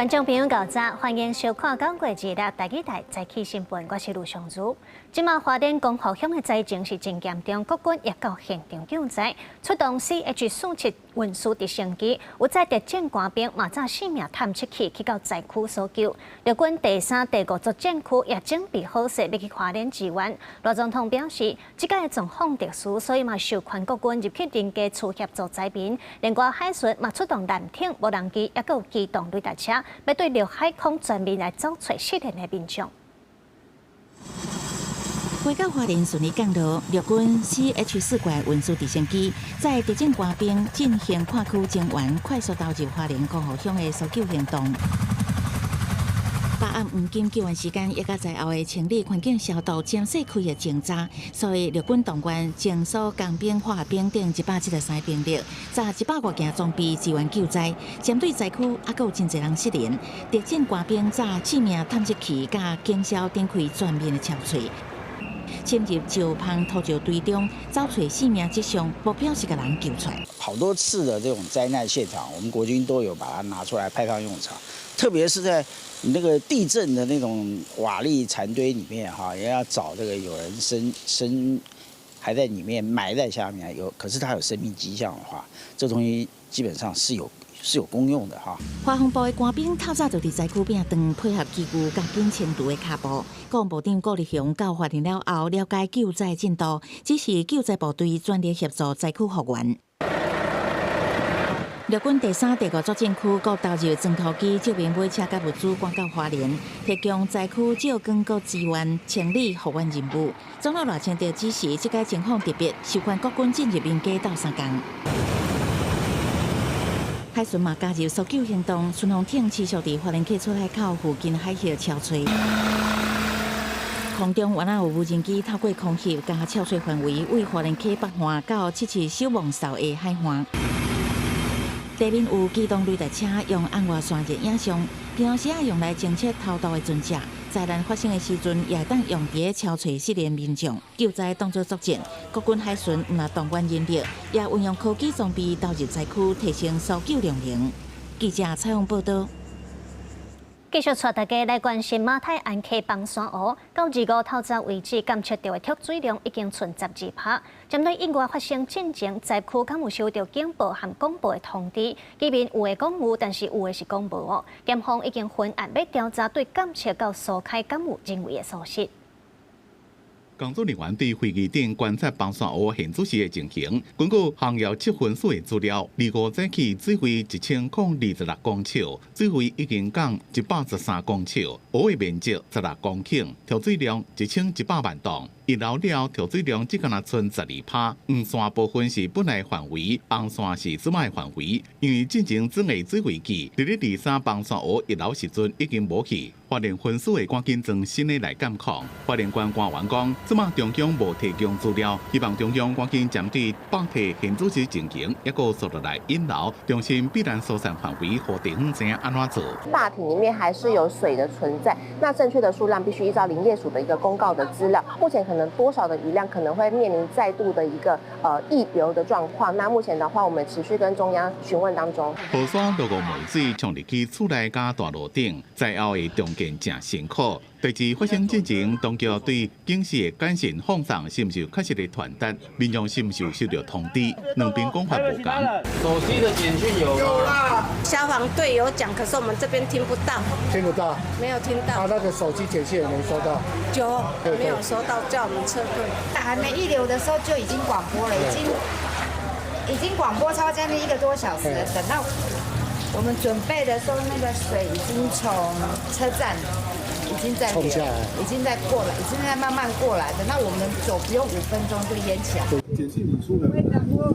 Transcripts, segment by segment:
觀眾朋友，早歡迎收看9月2日台語台早起新聞，我是盧尚如。這馬花蓮光復鄉的災情是真嚴重，國軍也到現場救災，出動 CH-47運輸直升機，有載特戰官兵嘛紮性命探測器去到災區搜救。陸軍第三、第五作戰區也準備好勢，欲去花蓮支援。賴總統表示，這擺狀況特殊，所以嘛授權國軍入去林家厝協助災民。另外海巡嘛出動艦艇、無人機，抑閣有機動雷達車，欲對陸海空全面來找揣失聯的民眾。飛到花蓮順利降落，陸軍 CH 4怪運輸直升機載特戰官兵進行跨區增援，快速投入花蓮光復鄉的搜救行動。八暗黃金救援時間，抑佮災後的清理環境消毒，精細開的偵查，所以陸軍動員政所工兵、化兵等173兵力，紮100外件裝備支援救災。針對災區，猶閣有真濟人失聯，特戰官兵紮性命探測器，佮警消展開全面的搜揣。深入石縫土石堆中，找揣生命跡象，目標是共人救出來。好多次的這種災難現場，我們國軍都有把它拿出來派上用場，特別是在那個地震的那種瓦礫殘堆裡面，哈，也要找這個有人生生還在裡面埋在下面，有，可是他有生命跡象的話，這東西基本上是有功用的哈。華防部的官兵透早就佇災區邊轉，配合機具趕緊清除的跤步。國防部長顧立雄到花蓮了後，了解救災進度，指示救災部隊全力協助災區復原。陸軍第三、第五作戰區閣投入鑽土機、照明馬車佮物資，趕到花蓮，提供災區照光閣支援清理復原任務。總統賴清德指示，這擺情況特別，授權國軍進入民家鬥相共。海巡嘛加入搜救行動，巡防艇持續佇花蓮溪出海口附近海域搜揣。空中原來有無人機透過空翕佮搜揣範圍，為花蓮溪北岸到七七守望哨的海岸。地面有機動雷達車用紅外線熱影像，平常時啊用來偵測偷渡的船隻，災難發生的時陣也會當用佇咧搜揣失聯民眾。救災當作作戰，國軍海巡毋但動員人力，也運用科技裝備投入災區，提升搜救量能。記者採訪報道。繼續帶大家來關心馬太鞍溪崩山湖，到25透早為止，監測到的蓄水量已經賰12趴。針對意外發生進前，災區敢有收到警報和廣播的通知？居民有的講有，但是有的是講無哦。檢方已經分案欲調查，對監測到疏開敢有人為的疏失。工作人員佇飛機頂觀察崩山湖現水時的情形，根據航遙七分數的資料，25早起水位1026公尺，水位已經降113公尺，湖的面積16公頃，蓄水量1100萬噸。溢流了後，蓄水量只敢若賰12趴。黃線部分是本來範圍，紅線是這擺的範圍。因為進前裝的水位計，佇咧23崩山湖溢流時陣已經無去。花蓮分署會趕緊裝新的來監控。花蓮縣官員講，這擺中央無提供資料，希望中央趕緊針對壩體現水時情形，抑閣紲落來引流，重新避難疏散範圍，予地方知影按怎做。壩體裡面還是有水的存在，那正確的數量必須依照林業署的一個公告的資料。目前可能多少的雨量可能會面臨再度的一個溢流的狀況。那目前的話，我們持續跟中央詢問當中。河山落雨梅水衝入去厝內佮大路頂，災後的重建誠辛苦。代誌發生進前，當局對警示的簡訊放送是毋是確實的傳達？民眾是毋是有收到通知？兩邊講法無仝。手機的簡訊有有啦，消防隊有講，可是我們這邊聽不到。聽不到？沒有聽到。他那個手機簡訊也沒收到。有，沒有收到，叫我們撤退。還沒溢流的時候就已經廣播了，已經廣播超將近一個多小時了。等到我們準備的時候，那個水已經從車站已經在流，已經在過來，已經在慢慢過來。等到我們走，不用5分鐘就淹起來。簡訊你出來，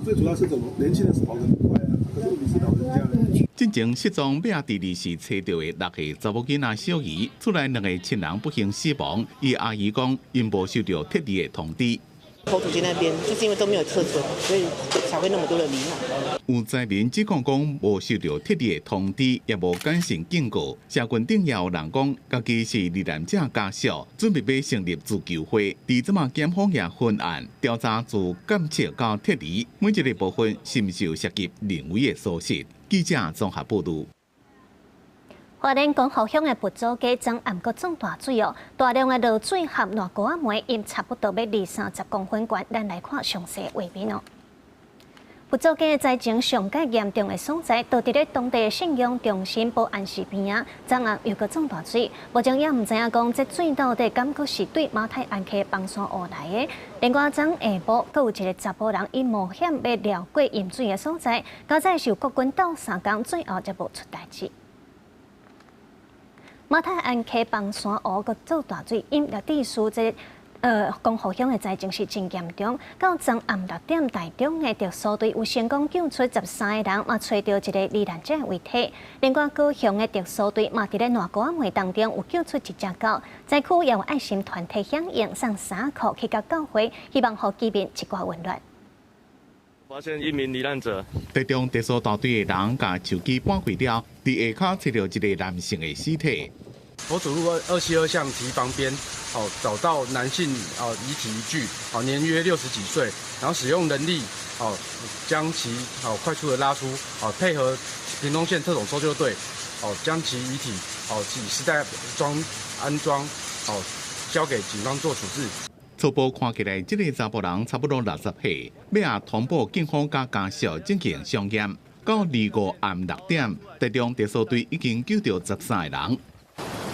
最主要是怎麼？年輕人是跑得很快啊，可是問題是老人家。進前失蹤欲佇二四揣著的六歲查某囡仔小儀，厝內兩個親人不幸死亡。伊阿姨講，𪜶無收到撤離的通知。佛祖街那邊，就是因為都沒有撤走，所以才會那麼多的罹難。有災民指控講無收到撤離的通知，也無簡訊警告。社群頂也有人講，家己是罹難者家屬，準備欲成立自救會。佇這馬檢方也分案調查自監測到撤離，每一個部分是毋是有涉及人為的疏失？記者綜合報導。花蓮光復鄉的佛祖街昨暗閣漲大水哦，大量的落水和爛糊仔糜，淹差不多欲二三十公分懸。咱來看詳細畫面哦。佛祖街災情上蓋嚴重的所在，就佇咧當地信仰中心保安寺邊仔，昨暗又閣漲大水。目前也毋知影講，這水到底敢閣是對馬太鞍溪崩山湖來的。另外，昨下晡閣有一个查埔人，伊冒險欲掠過淹水的所在，佳哉是有國軍鬥相共，最後才無出代誌。馬太鞍溪崩山湖閣做大水，淹了地數這光復鄉的災情是真嚴重。到昨暗6點，台中的特搜隊有成功救出13個人，嘛揣著一个罹難者的遺體。另外，高雄的特搜隊嘛佇咧爛糊仔糜當中有救出一隻狗。災區也有愛心團體響應，送衫褲去到教會，希望予居民一寡溫暖。發現一名罹難者。台中特搜大隊的人共手機搬開了，佇下跤揣著一个男性的屍體。佛祖路272巷堤防邊，哦，找到男性哦遺體一具，哦年約60幾歲，然後使用人力哦將其哦快速的拉出，哦配合屏東縣特種搜救隊，哦將其遺體哦以屍袋裝安裝，哦交給警方做處置。初步看起來，這个查埔人差不多60歲，尾仔通報警方佮家屬進行相驗。到25暗6點，台中特搜隊已經救著13個人。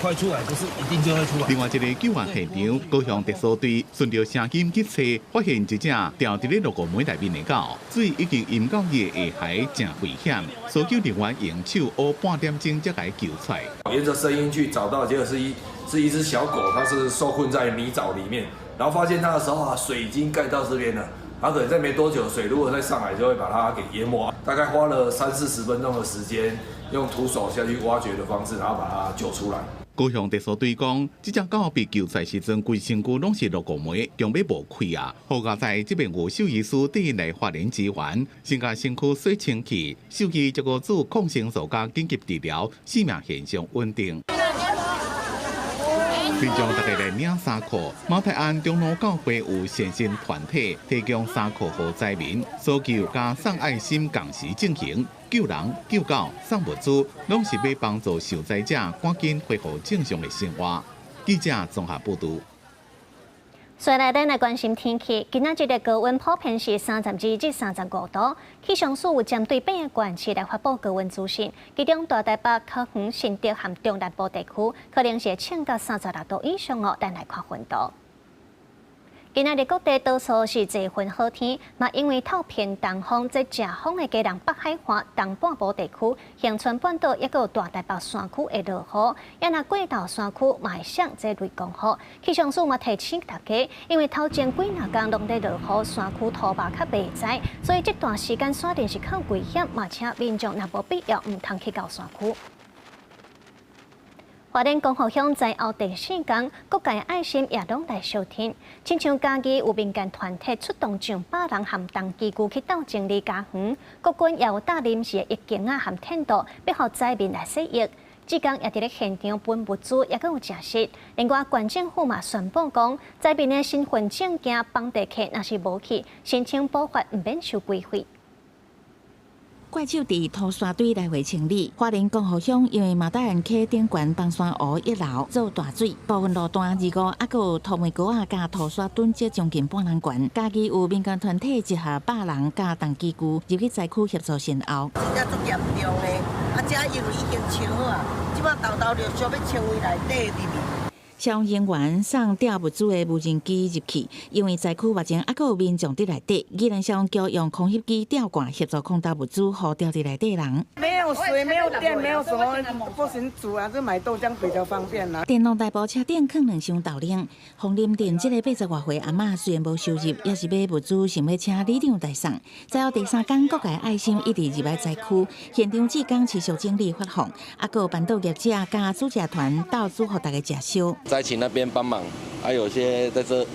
快出來不是一定就會出來。另外一個救援現場，高雄特搜隊順著聲音去揣，發現一隻牢佇咧落雨糜內面的狗，水已經淹到伊的下頦，誠危險。搜救人員用手挖半點鐘才共伊救出來。沿著聲音去找到，結果是一隻小狗，它是受困在泥沼裡面。然後發現它的時候啊，水已經蓋到這邊了。它可能在沒多久，水如果再上來，就會把它給淹沒。大概花了三四十分鐘的時間，用徒手下去挖掘的方式，然後把它救出來。高雄特搜隊講，這隻狗被救出來時陣，規身軀攏是落雨糜，強欲無氣啊！好佳哉這邊有獸醫師佇來花蓮支援，先共身軀洗清氣，獸醫才閣注抗生素佮緊急治療，生命現象穩定。民眾大家來領衫褲，馬太鞍長老教會有善心團體提供衫褲予災民，搜救佮送愛心仝時進行，救人、救狗、送物資，攏是欲幫助受災者趕緊恢復正常的生活。記者綜合報導。隨來咱來關心天氣，今仔日的高溫普遍是32至35度。氣象署有針對八个縣市來發布高溫資訊，其中大台北、桃園、新竹和中南部地區可能是會衝到36度以上哦。咱來看溫度。今仔日各地多數是濟雲好天，嘛因為透偏東風，這正風的基隆北海岸東半部地區、恆春半島抑閣有大台北山區會落雨，抑若過頭山區嘛會響這雷公雨。氣象署嘛提醒大家，因為頭前幾若工攏咧落雨，山區土壩較袂知，所以這段時間山頂是較危險，嘛請民眾若無必要，毋通去到山區。花蓮光復鄉災後第四工，各界愛心也攏來相挺。親像嘉義有民間團體出動上百人含重機具去鬥整理家園，國軍也有搭臨時的浴巾仔含電桌，欲予災民來洗浴。志工也佇咧現場分物資，抑閣有食食。另外，縣政府嘛宣布講，災民的身份證件、房地契若是無去，申請補發毋免收規費。怪手佇土沙堆來回清理，花蓮光復鄉因為馬太鞍溪頂懸崩山湖溢流做大水，部分路段25，抑閣有土糜膏仔佮土沙囤積將近半人懸。嘉義有民間團體集合百人佮重機具入去災區協助善後。真正足嚴重的，啊，這因為已經清好啊，這擺沓沓陸續欲清位內底入去。消防員送吊物資的無人機入去，因為災區目前猶閣有民眾佇內底，宜蘭消防局用空翕機吊掛協助空投物資，予牢佇內底人。沒有水，沒有電，沒有什麼，不行煮啊，就買豆漿比較方便啦。電路內部車頂囥兩箱豆奶，鳳林鎮這个80外歲阿嬤雖然無收入，也是買物資想欲請里長代送。災後第三工，各界愛心一直入來災區，現場志工持續整理發放，猶閣有辦桌業者佮煮食團鬥煮予大家食燒。災情那邊幫忙，還有些在這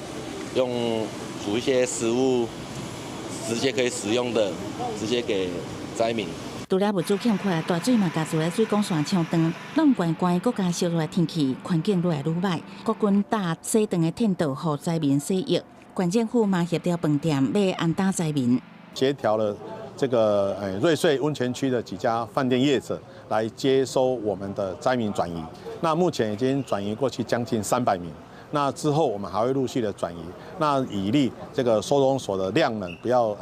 用煮一些食物，直接可以使用的，直接給災民。除了物資欠缺，大水嘛共自來水管線搶斷，攏懸懸閣加燒熱天氣，環境愈來愈䆀。國軍搭洗頓的電桌，予災民洗浴。縣政府嘛協調飯店欲安搭災民，協調了這個瑞穗溫泉區的幾家飯店業者，來接收我們的災民轉移。那目前已經轉移過去將近300名。那之後我們還會陸續的轉移。那以利這個收容所的量能不要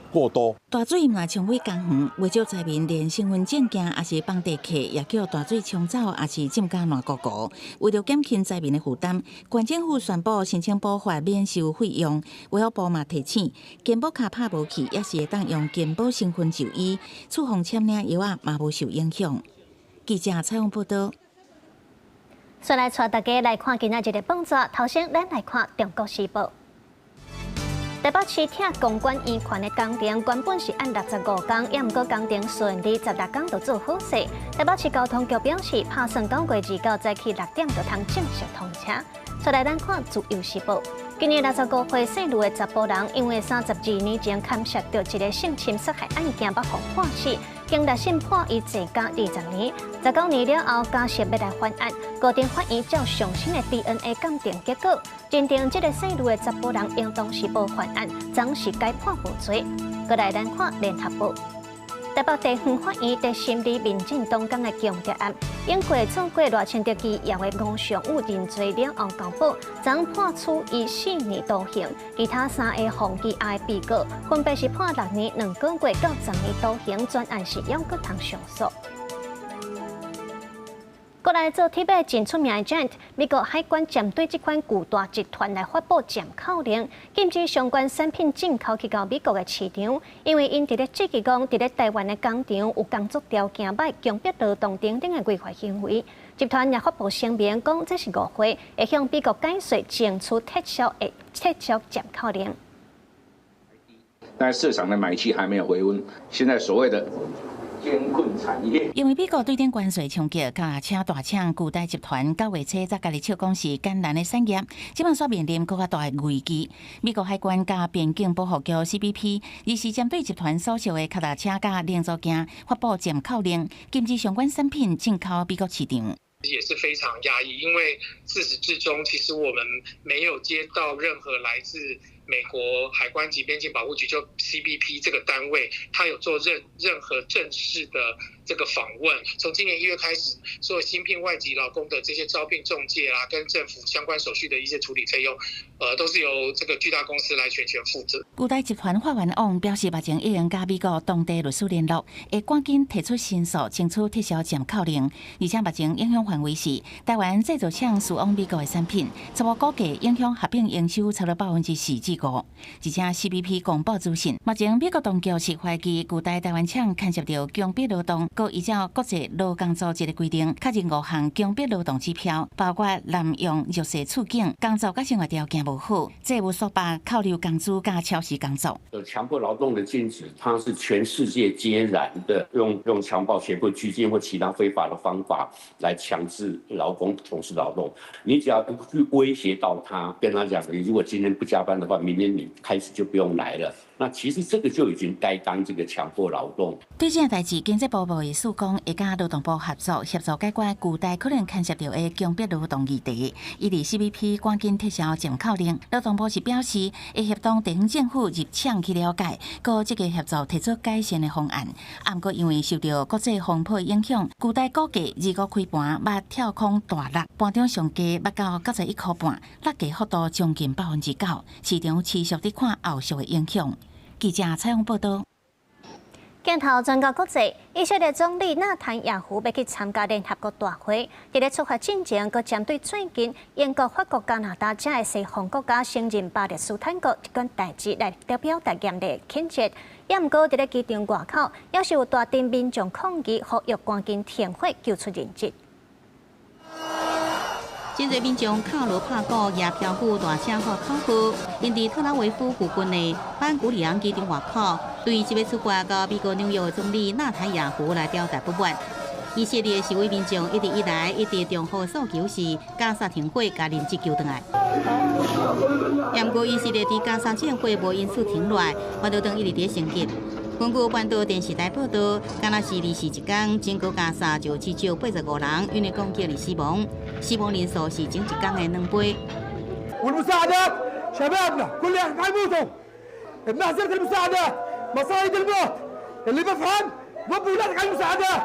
過多。大水嘛沖毀公園，袂少災民連身份證件抑是放地客，也予大水沖走，抑是浸甲爛糊糊。為著減輕災民的負擔，縣政府宣布申請補發免收費用。衛福部嘛提醒，健保卡拍無去，抑是會當用健保身份就醫，處方簽領藥仔嘛無受影響。記者採訪報導。先來帶大家來看今仔日的報紙，頭先咱來看《中國時報》。台北市拆公館圓環的工程原本是按65工，也毋過工程順利16工就做好勢。台北市交通局表示，拍算9月29早起6點就通正式通車。再來咱看《自由時報》，今年65歲姓盧的查埔人，因為32年前牽涉著一个性侵殺害案件，欲予判死，經律審判伊坐監20年，19年了後，家屬欲來翻案，高等法院照上新的 DNA 鑑定結果，認定這个姓盧的查埔人應當是無犯案，總是該判無罪。閣來咱看《聯合報》。台北地方法院佇審理民進黨工的強姦案，英國做過賴清德機要的吳尚武認罪了後交保，昨判處伊4年徒刑，其他三个防機案的被告分別是判6年2個月到10年徒刑，全案是猶閣通上訴。過來做鐵馬真出名的 Giant，美國海關針對這款巨大集團來發布暫扣令，禁止相關產品進口去到美國的市場，因為𪜶佇咧設計講，佇咧台灣的工廠有工作條件䆀、強迫勞動等等的違法行為。集團也發布聲明講，這是誤會，會向美國解說爭取撤銷的撤銷暫扣令。但市場的買氣還沒有回溫，現在所謂的艱困產業。因為美國對頂關稅衝擊，腳踏車大廠巨大集團9月初才共己笑講是艱難的產業，這擺煞面臨閣較大的危機。美國海關佮邊境保護局 CBP，二時針對集團所屬的腳踏車佮零組件發布暫扣令，禁止相關產品進口美國市場。也是非常壓抑，因為自始至終，其實我們沒有接到任何來自美國海關及邊境保護局就 CBP 這個單位，他有做任何正式的這個訪問。從今年1月開始，所有新聘外籍勞工的這些招聘中介啦，跟政府相關手續的一些處理費用，都是由這個巨大公司來全權負責。巨大集團發言人表示，目前已經佮美國當地律師聯絡，會趕緊提出申訴，爭取撤銷暫扣令。而且目前影響範圍是台灣製造廠輸往美國的產品，初步估計影響合併營收差不多4%至5%。而且 CBP 公布資訊，目前美國當局是懷疑巨大台灣廠牽涉著強迫勞動，閣依照國際勞工組織的規定，確認五項強迫勞動指標，包括濫用弱勢處境、工作佮生活條件無好、債務束縛、扣留工資佮超時工作。強迫勞動的禁止，它是全世界皆然的，用強暴、脅迫、拘禁或其他非法的方法來強制勞工從事勞動。你只要不去威脅到他，跟他講，你如果今天不加班的話，明天你開始就不用來了。那其實這個就已經該當這個強迫勞動。對這個代誌，經濟部貿易署講會佮勞動部合作，協助解決巨大可能牽涉著的強迫勞動議題。伊佇 CBP 趕緊撤銷暫扣令。勞動部是表示會協同地方政府入廠去了解，閣積極協助提出改善的方案。啊，毋過因為受著國際風波影響，巨大股價25開盤捌跳空大落，盤中上低捌到91.5塊，落價幅度將近9%，市場持續佇看後續的影響。記者採訪報導。鏡頭轉到國際，以色列總理納坦雅胡欲去參加聯合國大會，佇咧出發進前，閣針對最近英國、法國、加拿大遮的西方國家承認巴勒斯坦國這款代誌來表達嚴厲譴責。也毋過佇咧機場外口，猶是有大陣民眾抗議，呼籲趕緊停火救出人質。真濟民眾敲鑼拍鼓，舉標語，大聲喊口號。𪜶佇特拉維夫附近的班古里昂機場外口，對這欲出發到美國紐約的總理納坦雅胡來表達不滿。以色列示威民眾一直以來一直重複訴求是加沙停火，共人質救轉來。毋過以色列佇加沙戰火無因此停落來，反倒當一直佇升級。根據半島電視台報導，敢若是24一工，整個加沙就至少85人因為攻擊而死亡，死亡人數是前一工的2倍。 والمساعدات شبابنا كل حيموتوا بمهزلة المساعدات مصايد الموت اللي بفهم ضب ولادك على المساعدات.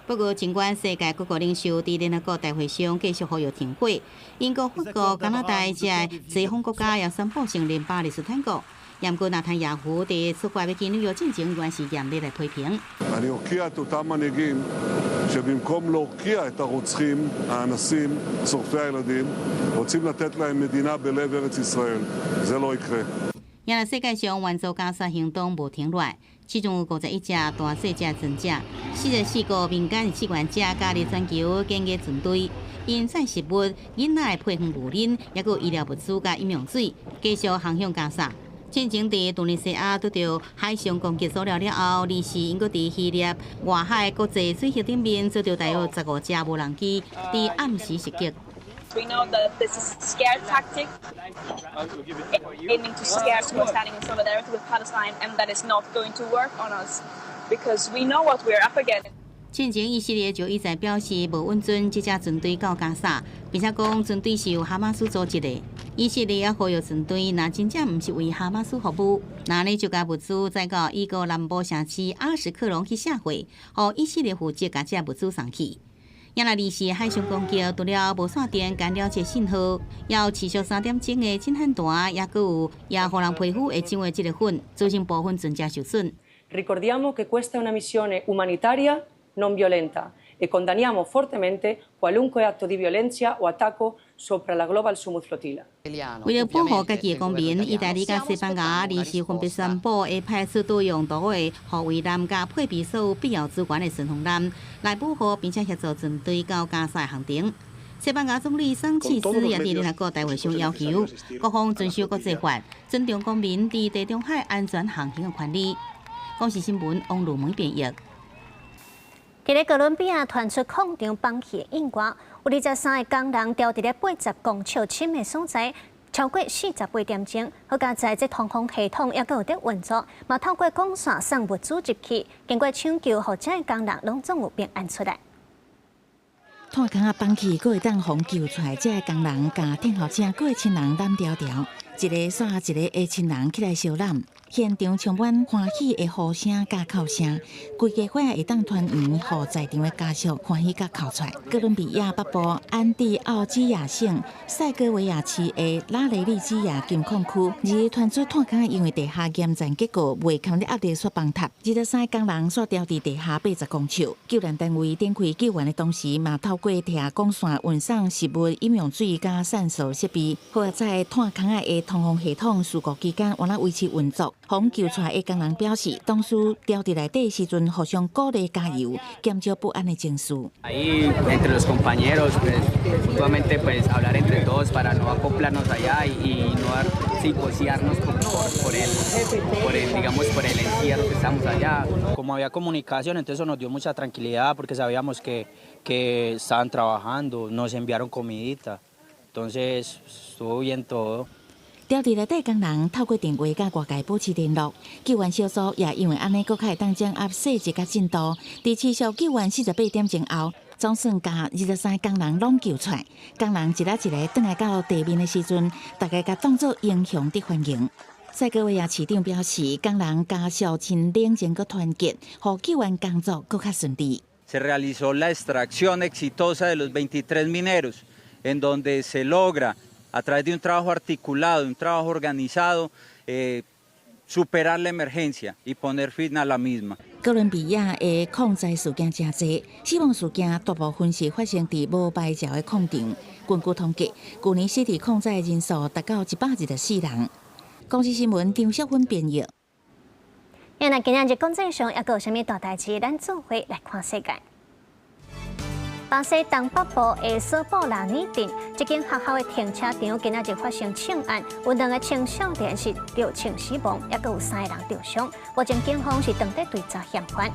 不過，儘管世界各國領袖佇聯合國大會上繼續呼籲停火，英國、法國、加拿大這西方國家也宣布承認巴勒斯坦國。毋過，納坦雅胡佇出發欲去紐約進前，仍是嚴厲來批評。 אני אוקיע את אותם מנהיגים שבמקום להוקיע את הרוצחים, האנסים, שורפי הילדים, רוצים לתת להם מדינה בלב ארץ ישראל. זה לא יקרה. 原來世界上援助加沙行動無停落，其中有51隻大細隻船隻，44個民間志願者加入全球緊急船隊，𪜶載食物、囡仔的配方牛奶，抑閣有醫療物資佮飲用水，繼續航向加沙。進前佇突尼西亞拄著海上攻擊騷擾了後，二四𪜶閣佇希臘外海國際水域頂面遭著大約15隻無人機佇暗時襲擊。 We know that this is a scare tactic, aiming to scare us who are standing in solidarity with Palestine, and that is not going to work on us because we know what we are up against. 進前以色列就一再表示無允准這隻船隊到加沙，並且講船隊是由哈馬斯組織的。以色列也呼籲船隊，若真正毋是為哈馬斯服務，那呢就共物資載到以國南部城市阿什克隆去卸貨，予以色列負責共這物資送去。也若二四海上攻擊，除了無線電干擾這信號，也有持續3點鐘的震撼彈，也閣有也予人皮膚會長的這個粉，造成部分船隻受損。 Ricordiamo che questa è una missione umanitaria non violenta e condanniamo fortemente qualunque atto di violenza o attacco sopra la Global Sumud Flotilla. 為了保護家己的公民，意大利佮西班牙二四分別宣布會派出多用途的護衛艦佮配備所有必要資源的順風艦來保護並且協助船隊到加沙航程。西班牙總理桑切斯也佇聯合國大會上要求各方遵守國際法，尊重公民佇地中海安全航行的權利。公視新聞王路梅編譯。佇咧哥倫比亞傳出礦場崩去的意外，有23個工人牢佇咧80公尺深的所在，超過48點鐘。好佳哉這通風系統猶閣有佇運作，嘛透過管線送物資入去，經過搶救，予這个工人攏總有平安出來。炭坑仔崩去，閣會當予救出來，這个工人共天后請幾个親人攬牢牢，一个煞一個的親人起來相攬，現場充滿歡喜的呼聲佮哭聲，規家伙會當團圓，予在場的家屬歡喜佮哭出來。哥倫比亞北部安蒂奧基亞省塞戈維亞市的拉雷利基亞金礦區，二日傳出炭坑因為地下岩層結構袂堪咧壓力煞崩塌，23個工人煞牢佇地下80公尺，救援單位展開救援的同時，嘛透過地下管線運送食物、飲用水佮散售設備。好在炭坑仔的通風系統事故期間，猶咧維持運作。予救出來的工人表示，當初牢佇內底時陣，互相鼓勵加油，減少不安的情緒。 Ahí entre los compañeros, pues, mutuamente, pues, hablar entre todos para no acoplarnos allá y no psicosearnos por el, digamos, por el encierro que estamos allá. Como había comunicación, entonces eso nos dio mucha tranquilidad porque sabíamos que estaban trabajando, nos enviaron comidita, entonces estuvo bien todo. 牢佇內底工人透過電話佮外界保持聯絡，救援小組也因為按呢，閣較會當掌握細節佮進度。佇持續救援48點鐘後，總算共23個工人攏救出來。工人一个一个轉來到地面的時陣，大家共當作英雄佇歡迎。塞戈維亞市長表示，工人家屬真冷靜閣團結，予救援工作閣較順利。 Se realizó la extracción exitosa de los 23 mineros, en donde se logra, a través de un trabajo articulado, un trabajo organizado, superar la emergencia y poner fin a la misma. 哥倫比亞的礦災事件誠濟，死亡事件大部分是發生佇無牌照的礦場。根據統計，舊年死佇礦災的人數達到124人。公視新聞張淑芬編譯。那今仔日國際上猶閣有啥物大代誌？咱做伙來看世界。巴西東北部的索布拉尼鎮，這間學校的停車場今仔日發生槍案，有兩个青少年是著槍死亡，猶閣有三个人著傷。目前警方是正佇追查嫌犯。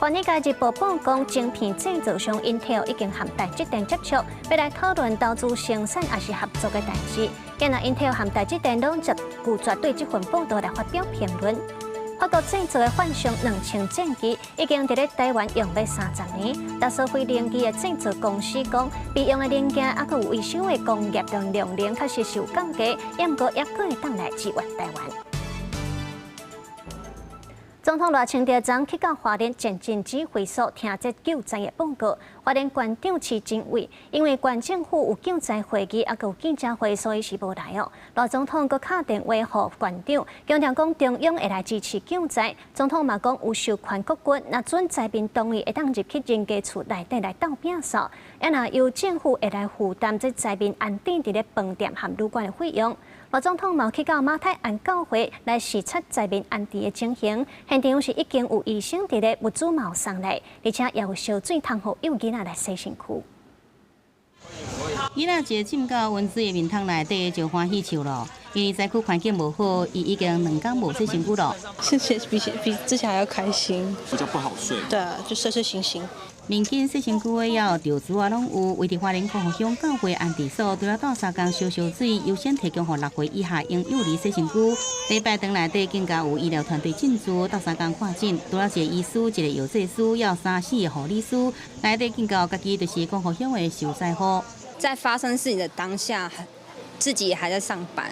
華爾街日報報講，晶片製造商 Intel 已經和台積電接觸，欲來討論投資生產抑是合作的代誌。今日 Intel 和台積電攏拒絕對這份報道來發表評論。法國製造的幻象2000戰機已經佇咧台灣用欲30年，達索飛行機的製造公司講，備用的零件猶閣有維修的工業量量能確實是有降低，毋過猶閣會當來支援台灣。總統賴清德昨去到花蓮前進指揮所聽這救災的報告。花蓮縣長池政偉，因為縣政府有救災會議，抑閣有記者會，所以是無來哦。賴總統閣敲電話予縣長，強調講中央會來支持救災。總統嘛講有授權國軍，若準災民同意，會當入去人家厝內底來鬥摒掃。啊若由政府會來負擔這災民安置佇咧飯店和旅館的費用。賴總統嘛去到馬太鞍教會來視察災民安置的情形，現場是已經有醫生佇咧，物資嘛有送來，而且也有燒水通予幼囡仔來洗身軀。囡仔一浸到溫水的面桶內底就歡喜笑咯，因為災區環境無好，伊已經兩工無洗身軀咯。謝謝，比之前還要開心。比較不好睡。對啊，就睡睡醒醒。民間洗身軀的藥、尿紙啊，攏有。位佇花蓮光復鄉教會安置所，除了鬥相共燒燒水，優先提供予6歲以下嬰幼兒洗身軀。禮拜堂內底更加有醫療團隊進駐，鬥相共看診。除了一個醫師、一個藥劑師，還有三四個護理師。內底更加有家己就是光復鄉的受災戶。在發生事情的當下，自己還在上班，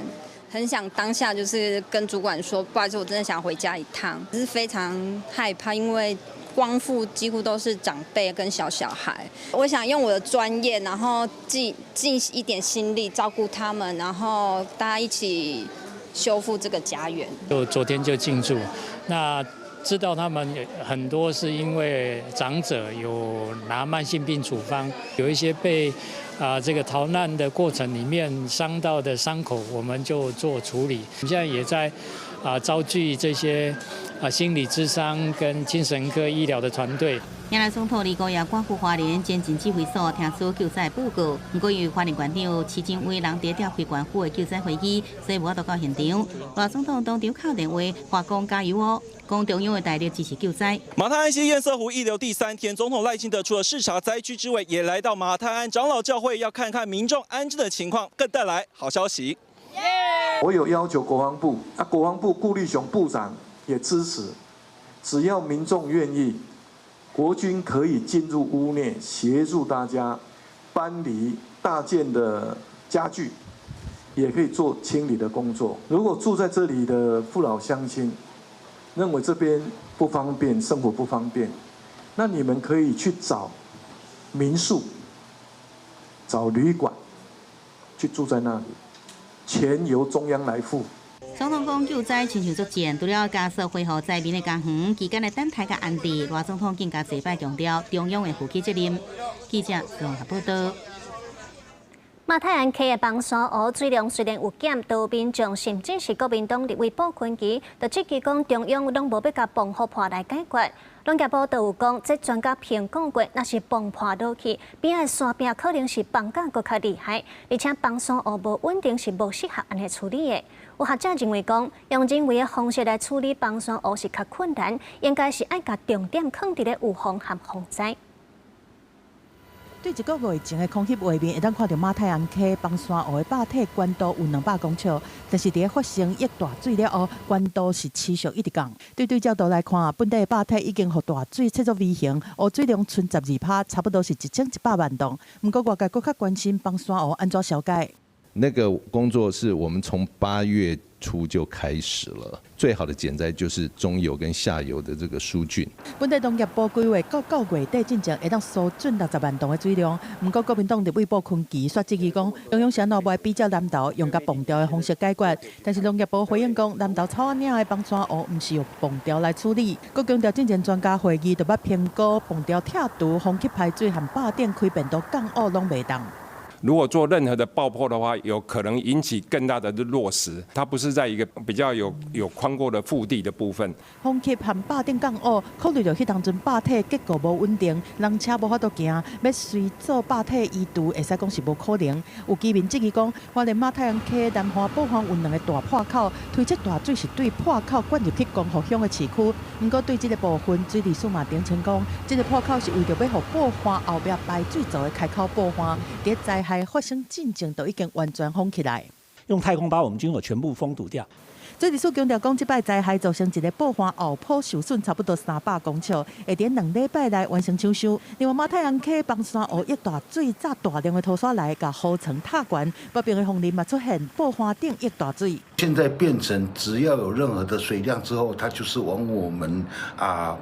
很想當下就是跟主管說，不好意思，我真的想回家一趟，只是非常害怕，因為光復幾乎都是長輩跟小小孩。我想用我的專業，然後盡一點心力照顧他們，然後大家一起修復這個家園。就昨天就進駐，那知道他們很多是因為長者有拿慢性病處方，有一些被這個逃難的過程裡面傷到的傷口，我們就做處理。現在也在招聚這些心理諮商跟精神科醫療的團隊。原來總統李國也趕赴花蓮前進指揮所聽取救災報告。毋過因為花蓮縣長池政偉人佇調開縣府的救災會議，所以無法度到現場。賴總統當場敲電話，話講加油哦，講中央會大力支持救災。馬太鞍溪堰塞湖溢流第三天，總統賴清德除了視察災區之外，也來到馬太鞍長老教會，要看看民眾安置的情況，更帶來好消息。我有要求國防部，國防部顧立雄部長也支持，只要民眾願意，國軍可以進入屋內協助大家搬離大件的家具，也可以做清理的工作。如果住在這裡的父老鄉親認為這邊不方便，生活不方便，那你們可以去找民宿、找旅館去住在那裡，錢由中央來付。總統講救災親像作戰，除了加速恢復災民的家園，期間的等待佮安置，賴總統更加濟擺強調中央會負起責任。記者綜合報道。馬太鞍溪的崩山湖水量雖然有減，都民眾甚至是國民黨立委傅崐萁，就質疑講中央攏無欲共崩護坡來解決。農業部都有講，這專家評估過，若是崩破落去，邊仔的山壁可能是崩甲閣較厲害，而且崩山湖無穩定，是無適合按呢處理的。有學者認為講，用人為的方式來處理崩山湖是較困難，應該是愛共重點囥佇咧預防和防災。對一個月前的空翕畫面，會當看著馬太鞍溪崩山湖的壩體懸度有200公尺，但是佇咧發生溢大水了後，懸度是持續一直降。對照圖來看，本地的壩體已經予大水切做 V 型，湖水量賰12%，差不多是1100萬噸。毋過外界閣較關心崩山湖按怎消解。那個工作是我們從8月初就開始了。最好的減災就是中游跟下游的這個疏浚。本地農業部規劃到9月底進前會當疏浚60萬噸的水量。毋過國民黨立委傅崐萁煞質疑講，中央是按怎無愛比照南投用共磅吊的方式解決？但是農業部回應講，南投草仔嶺的崩山湖毋是用磅吊來處理。閣強調進前專家會議就捌評估磅吊拆除、風切排水和壩頂開便道降雨攏袂當。如果做任何的爆破的話，有可能引起更大的落石。它不是在一個比較有寬闊的腹地的部分。風切和壩頂降雨，考慮著彼當陣壩體結構無穩定，人車無法度行，欲隨做壩體移除，會使講是無可能。有居民質疑講，花蓮馬太鞍溪南岸寶岸有兩個大破口，推測大水是對破口灌入去光復鄉的市區。毋過對這個部分，水利署嘛澄清講，這個破口是為著欲予寶岸後壁排水槽的開口寶岸，佇災害發生進前就已經完全封起來，用太空把我們軍火全部封堵掉。水利署強調講，這擺災害造成一個寶岸後坡受損差不多300公尺，會佇2禮拜內完成搶修。另外，馬太鞍溪崩山湖溢大水，炸大量的土沙來，共河床塔懸，北邊的楓林嘛出現寶岸頂溢大水。現在變成只要有任何的水量之後，它就是往我們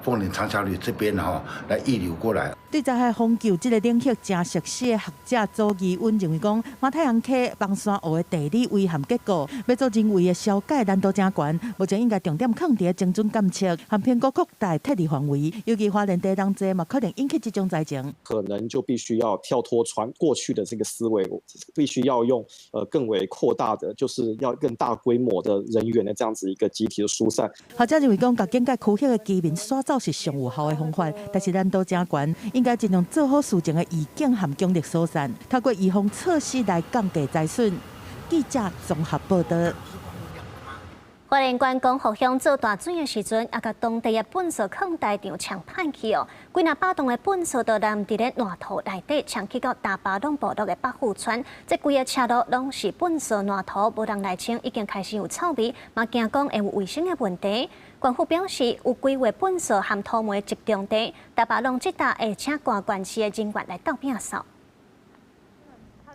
鳳林長橋里這邊哈來溢流過來。對災害防救這个領域誠熟悉的學者周義穩認為講，馬太鞍溪枋山湖的地理危險結構，欲做人為的消解難度誠懸，目前應該重點放佇精準監測和評估擴大撤離範圍，尤其花蓮地動濟嘛，可能引起這種災情。可能就必須要跳脫傳過去的這個思維，必須要用更為擴大的，就是要更大規模的人員的這樣子一個集體的疏散。學者認為講，共警戒區域的居民徙走是上有效的方法，但是難度誠懸，應該盡量做好事前的預警和強力疏散，透過預防措施來降低災損。記者綜合報道。花蓮縣光復鄉做大水的時陣，也共當地的糞埽囥大場沖歹去哦。幾若百棟的糞埽都淋佇咧爛土內底，沖去到大巴塱部落的北富村。這規个車路攏是糞埽爛土，無人來清，已經開始有臭味，嘛驚講會有衛生的問題。縣府表示，有規劃糞埽和土煤集中地，大巴塱這搭會請各縣市的人員來鬥摒掃。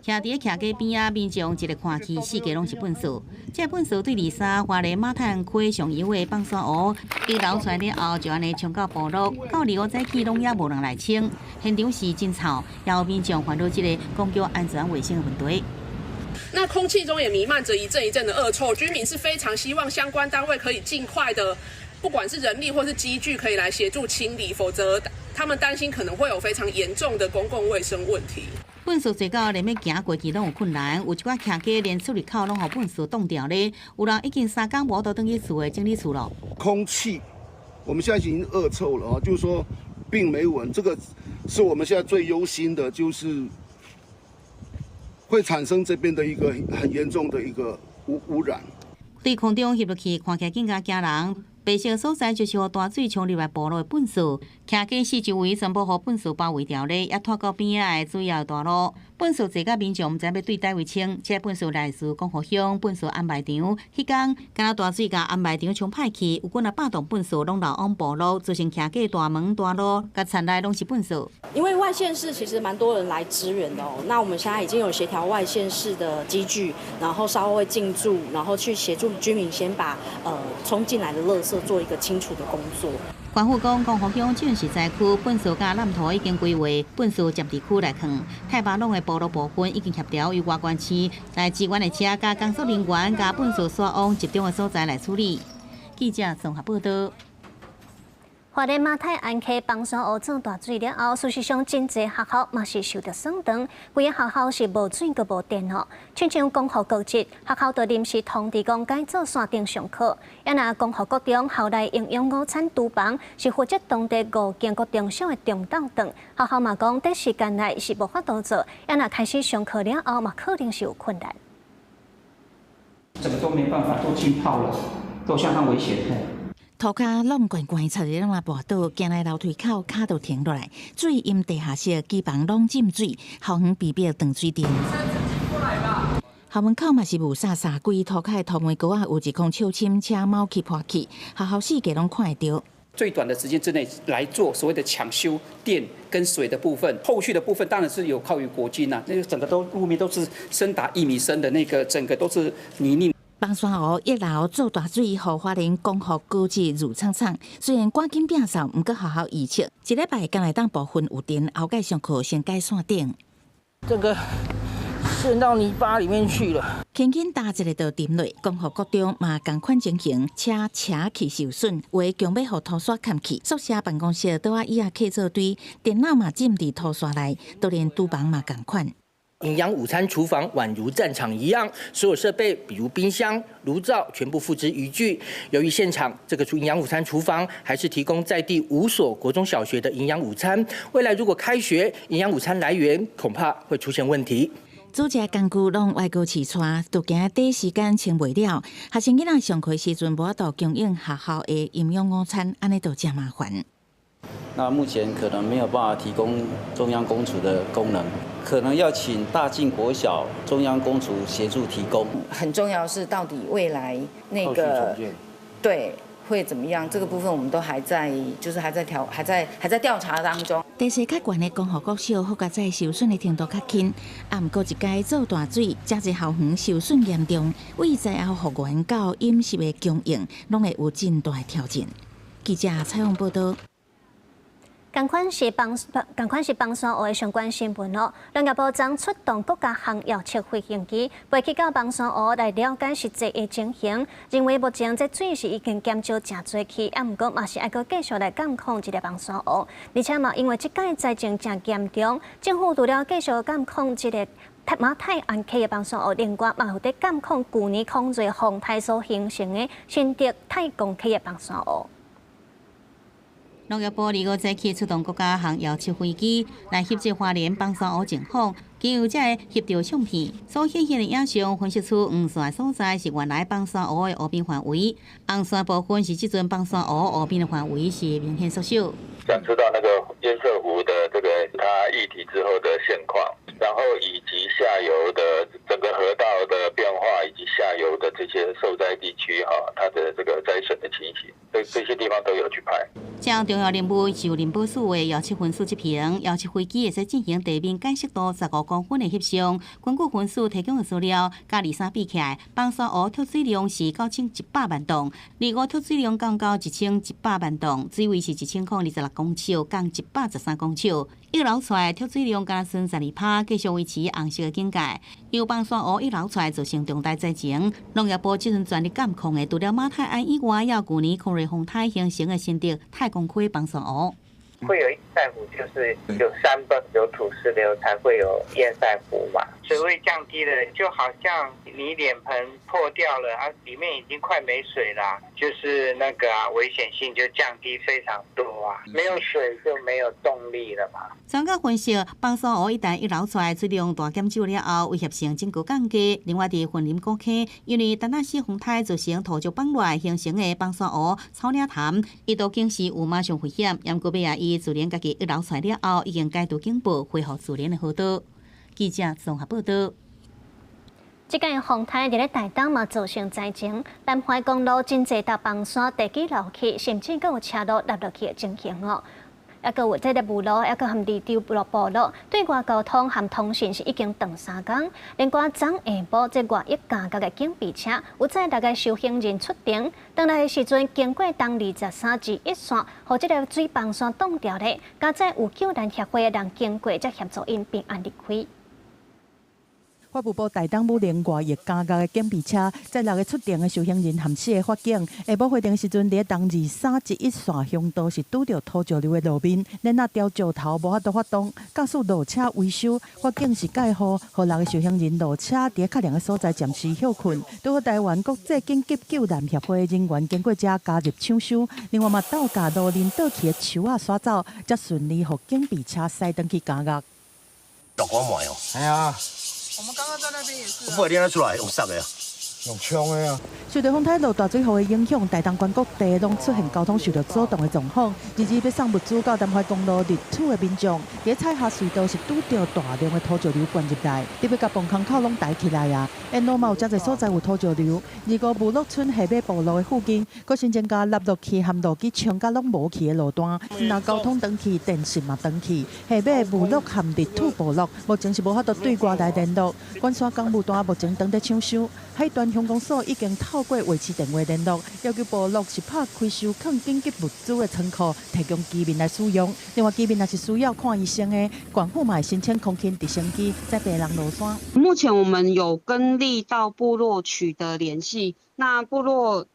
徛佇咧徛街邊仔，民眾一个看去，四界攏是糞埽。這糞埽對二三花蓮馬太鞍溪上游的枋山湖，伊流出來了後，就按呢沖到部落，到25早起攏猶無人來清，現場是真臭，也有民眾煩惱這个公共安全衛生的問題。那空氣中也彌漫着一陣一陣的惡臭，居民是非常希望相關單位可以盡快的，不管是人力或是機具，可以來協助清理，否則他們擔心可能會有非常嚴重的公共衛生問題。糞埽濟到連欲行過去攏有困難，有一寡徛街連出入口攏予糞埽擋牢咧，有人已經3工無倒轉去厝的整理厝咯。空氣，我們現在已經惡臭了啊，就是說病媒蚊，這個是我們現在最憂心的，就是會產生這邊的一個很嚴重的一個污染。對空中翕落去，看起來更加驚人。白色所在就是予大水沖入來部落的糞埽，徛街四周圍全部予糞埽包圍牢咧，也拖到邊仔的主要大路。糞埽濟甲民眾毋知欲對佗位清，這糞埽來自光復鄉糞埽掩埋場。彼工敢若大水共掩埋場沖歹去，有幾若百棟糞埽攏流往部落，造成徛街大門大路佮田內攏是糞埽。因為外縣市其實蠻多人來支援的哦，那我們現在已經有協調外縣市的機具，然後稍後會進駐，然後去協助居民先把沖進來的垃圾做一個清除的工作。縣府講，光復鄉正是災區，糞埽佮濫土已經規劃，糞埽暫置區來囥。太巴塱的部落部分已經協調由外縣市來支援的車，佮工作人員共糞埽徙往集中的所在來處理。記者綜合報道。花蓮馬太鞍溪枋山湖做大水了後，事實上真濟學校嘛是受著損斷，規个學校是無水閣無電哦。親像光復高職學校就臨時通知講改做線頂上課。也若光復國中校內營養午餐廚房是負責當地五間國中小的中晝頓，學校嘛講短時間內是無法度做，也若開始上課了後嘛可能是有困難。整個都沒辦法，都浸泡了，都相當危險。塗跤攏懸懸，插佇攏嘛跋倒，行來樓梯口，跤就停落來。水淹地下室，機房攏浸水，校園被迫斷水電。校門口嘛是霧煞煞，規塗跤的土門溝仔有一空手深，車貓去破去，學校四界攏看會著。最短的時間之內來做所謂的搶修電跟水的部分，後續的部分當然是有靠於國軍啦。那個整個都路面都是深達1米深的那個，整個都是泥濘。枋山湖一流做大水，予花蓮光復高職霧氅氅。雖然趕緊摒掃，毋過學校預測一禮拜敢會當部分有電，後蓋上課先改線頂。這個滲到泥巴裡面去了。輕輕踏一下就沉落，光復國中嘛仝款情形，車車去受損，有的強欲予土沙崁去。宿舍辦公室桌仔椅仔客做堆，電腦嘛浸佇土沙內，都連廚房嘛仝款。營養午餐廚房宛如戰場一樣，所有設備，比如冰箱、爐灶，全部付之一炬。由於現場這個營養午餐廚房還是提供在地5所國中小學的營養午餐，未來如果開學，營養午餐來源恐怕會出現問題。煮食工具攏外國市帶，都驚短時間清袂了。學生囡仔上課時陣無法度供應學校的營養午餐，按呢就誠麻煩。那目前可能沒有辦法提供中央公廚的功能，可能要請大進國小中央公廚協助提供。很重要是到底未來那個對會怎麼樣？這個部分我們都還在，就是還在調，還在調查當中。地勢較懸的光復國小，覆蓋在受損的程度較輕，啊，毋過一屆做大水，誠濟校園受損嚴重，為災後復原到飲食的供應，攏會有真大的挑戰。記者採訪報道。仝款是枋山湖的相關新聞哦。農業部昨出動國家航遙測飛行機，飛去到枋山湖來了解實際的情形，認為目前這水是已經減少誠濟去，啊，毋過嘛是愛閣繼續來監控這个枋山湖，而且嘛因為這擺災情誠嚴重，政府除了繼續監控這个馬太鞍溪的枋山湖，另外嘛有佇監控舊年孔瑞風颱所形成的新竹太公溪的枋山湖。農業部25早起出動國家航遙測飛機來翕這花蓮枋山湖情況，經由這个翕著相片所顯現的影像，分析出黃線所在是原來枋山湖的湖邊範圍，紅線部分是這陣枋山湖湖邊的範圍是明顯縮小。想知道那個堰塞湖的這個它議題之後的現況，然後以及下游的整個河道的變化，以及下游的這些受災地區哈，它的這個災損的情形，這些地方都有去拍。這項重要任務是由林寶樹的遙測分署執行，遙測飛機會使進行地面解析度15公分的翕相。根據分署提供的資料，佮23比起來，枋山湖蓄水量是9100萬噸，25蓄水量降到1100萬噸，水位是1026公尺，降113公尺。溢流出來蓄水量加剩12%，繼續維持紅色的警戒。由枋山湖溢流出來造成重大災情，農業部這陣全力監控的，除了馬太鞍以外，也有舊年孔瑞風颱形成的新竹太公溪枋山湖。會有堰塞湖，就是有山崩、有土石流，才會有堰塞湖嘛。水位降低了，就好像你臉盆破掉了，啊，裡面已經快沒水了，就是那個啊，危險性就降低非常多啊。沒有水就沒有動力了嘛。專家分析，枋山湖一旦溢流出來，水量大減少了後，威脅性進高降低。另外，佇雲林古坑，因為陳那斯風颱造成土石崩落形成的枋山湖草嶺潭，一度警示有馬上危險，毋過尾仔伊自然家己溢流出來了後，已經解除警報，恢復自然的河道。記者綜合報道。這擺風颱佇咧台東嘛造成災情，南環公路真濟搭崩山地基落去，甚至閣有車路落落去的情形哦。抑閣有這个霧路，抑閣含離州部落，對外交通和通訊是已經斷3工。另外，昨下晡這外役監獄的警備車有載六个受刑人出庭，轉來的時陣經過東23之一線，予這个水崩山擋牢咧，佳哉有救難協會的人經過，才協助𪜶平安離開。法務部台東武陵外役監獄的警備車，載六个出庭的受刑人和四个法警，下晡回程時陣，佇咧東23之一線鄉道是拄著土石流的路面，連那條石頭無法度發動，駕駛落車維修，法警是蓋雨，予六个受刑人落車佇咧較涼的所在暫時歇睏。拄好台灣國際緊急救難協會人員經過遮加入搶修，另外嘛鬥共路面倒去的樹仔刷走，才順利予警備車駛轉去監獄。落雨嘛哦。係啊。我們剛剛在那邊也是。不會點出來用殺的啊？用槍的啊！受到風颱落大水雨的影響，台東縣各地攏出現交通受到阻擋的狀況。日日欲送物資到南環公路入土的民眾，佇彩霞隧道是拄著大量的土石流灌入來，特別共崩坑口攏抬起來啊！沿路嘛有誠濟所在有土石流，25部落村下尾部落的附近，閣新增加落落去和路基衝甲攏無去的路段，若交通斷去，電信嘛斷去。下尾部落和入土部落，目前是無法度對外來聯絡。關山工務段目前當咧搶修，海端鄉公所已經透過衛視電話聯絡，要求部落是拍開收囥緊急物資的倉庫，提供居民來使用。另外，居民若是需要看醫生的，縣府嘛會申請空勤直升機載病人落山。目前我們有跟力道部落取得聯繫，那部落